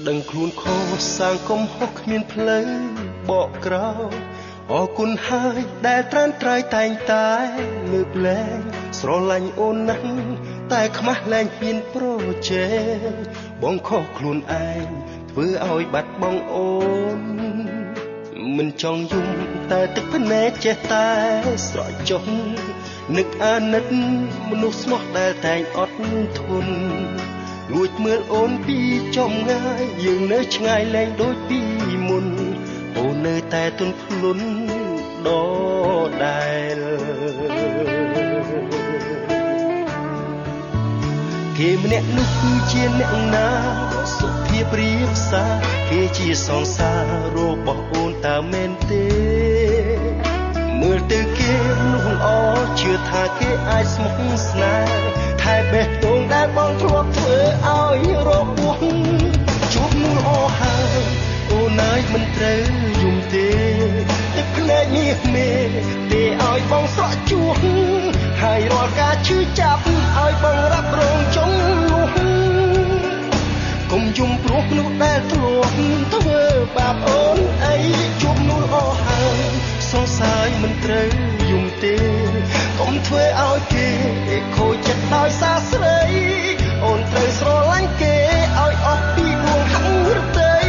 ដឹងខ្លួនខុសសាងកំហុសគ្មានផ្លូវបកក្រោយអរគុណហើយដែលត្រានត្រៃតែងតែលើកលែងស្រឡាញ់អូនណាស់តែខ្មាស់លែងហ៊ានប្រជែងបងខុសខ្លួនឯងធ្វើឲ្យបាត់បង់អូនមិនចង់យំតែទឹកភ្នែកចេះតែស្រក់ចុះនឹកអាណិតមនុស្សស្មោះដែលតែងអត់ធន់លួចមើលអូនពីចម្ងាយយើងនៅឆ្ងាយលែងដូចពីមុនអូននៅតែទន់ភ្លន់ដដែលគេម្នាក់នោះគឺជាអ្នកណាសុភាពរៀបសារគេជាសង្សាររបស់អូនតើមែនទេមើលទៅគេនោះល្អជឿថាគេអាចស្មុគស្នាលថែបេះដូងដែលបងធ្លាប់ធ្វើឲ្យរបួសជួបនោះល្អហើយអូនអើយមិនត្រូវយំទេទឹកភ្នែកនេះមេទេឲ្យបងស្រក់ជួសហើយរាល់ការឈឺចាប់ឲ្យបងរ៉ាប់រងចុងនោះកុំយំព្រោះនោះដែលធ្លាប់ធ្វើបាបអូនអីជួបនោះល្អហើយសង្ស័យមិនត្រូវយំទេកុំធ្វើឲ្យគេខូចចិត្តដោយសារស្រីអូនត្រូវស្រឡាញ់គេឲ្យអស់ពីដួងហឫទ័យ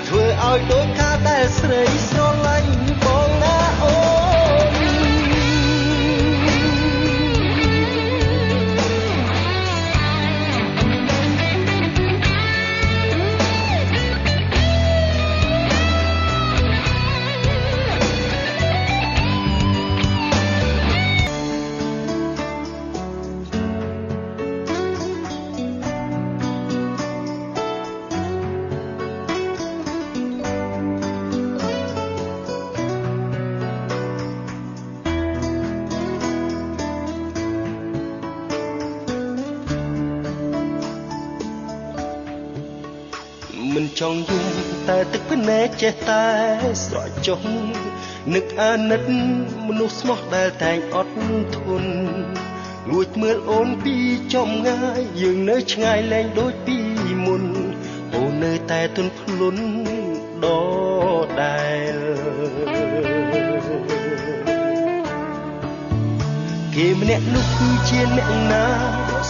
ធ្វើឲ្យដូចការដែលស្រីស្រឡាញ់បងណាអូនមិនចង់យំតែទឹកភ្នែកចេះតែស្រក់ចុះនឹកអាណិតមនុស្សស្មោះដែលតែងអត់ធន់លួចមើលអូនពីចម្ងាយយើងនៅឆ្ងាយលែងដូចពីមុនអូននៅតែទន់ភ្លន់ដដែលគេម្នាក់នោះគឺជាអ្នកណា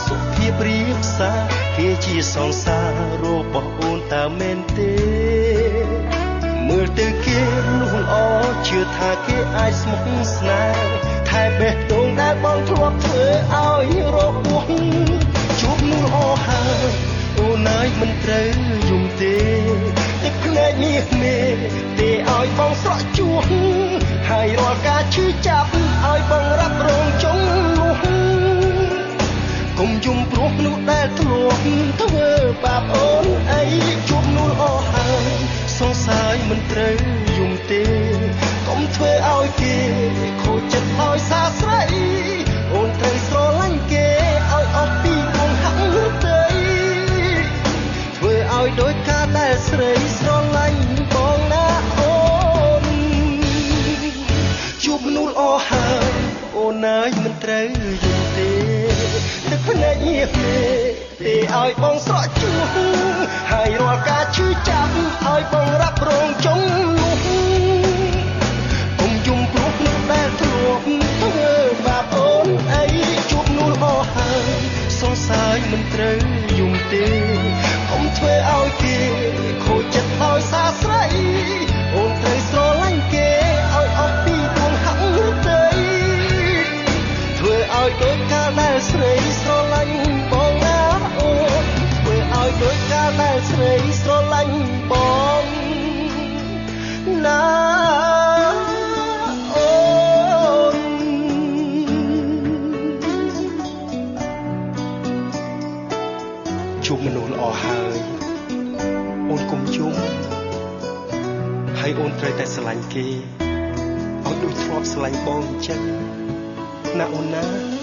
សុភាពរៀបសារគេជាសង្សាររបស់អូនតើមែនទេមើលទៅគេនោះល្អជឿថាគេអាចស្មុគស្នាលថែបេះដូងដែលបងធ្លាប់ធ្វើឲ្យរបួសជួបនោះល្អហើយអូនអើយមិនត្រូវយំទេទឹកភ្នែកនេះមេទេឲ្យបងស្រក់ជួសហើយរាល់ការឈឺចាប់ឲ្យបងរ៉ាប់រងចុងនោះកុំយំព្រោះនោះដែលធ្លាប់ធ្វើបាបអូនអីជួបនោះល្អហើយសង្ស័យមិនត្រូវយំទេកុំធ្វើឲ្យគេខូចចិត្តដោយសារស្រីអូនត្រូវស្រឡាញ់គេឲ្យអស់ពីដួងហឫទ័យធ្វើឲ្យដូចការដែលស្រីស្រឡាញ់បងណាអូនជួបនោះល្អហើយអូនអើយមិនត្រូវយំទេទឹកភ្នែកញាស់មេទេឲ្យបងស្រក់ជួសហើយរាល់ការឈឺចាប់ឲ្យបងរ៉ាប់រងចុងនោះកុំយំព្រោះនោះដែលធ្លាប់ធ្វើបាបអូនអីជួបនោះល្អហើយសង្ស័យមិនត្រូវយំទេកុំធ្វើឲ្យគេខូចចិត្តដោយសារស្រីអូនត្រូវស្រឡាញ់គេឲ្យអស់ពីដួងហឫទ័យធ្វើឲ្យដូចការដែលស្រីស្រឡាញ់បងណាអូនធ្វើឲ្យដូចការដែលស្រីស្រឡាញ់បងណាអូនជួបមនុស្សល្អហើយអូនកុំយំហើយអូនត្រូវតែស្រឡាញ់គេឲ្យដូចធ្លាប់ស្រឡាញ់បងអញ្ចឹងណាអូនណា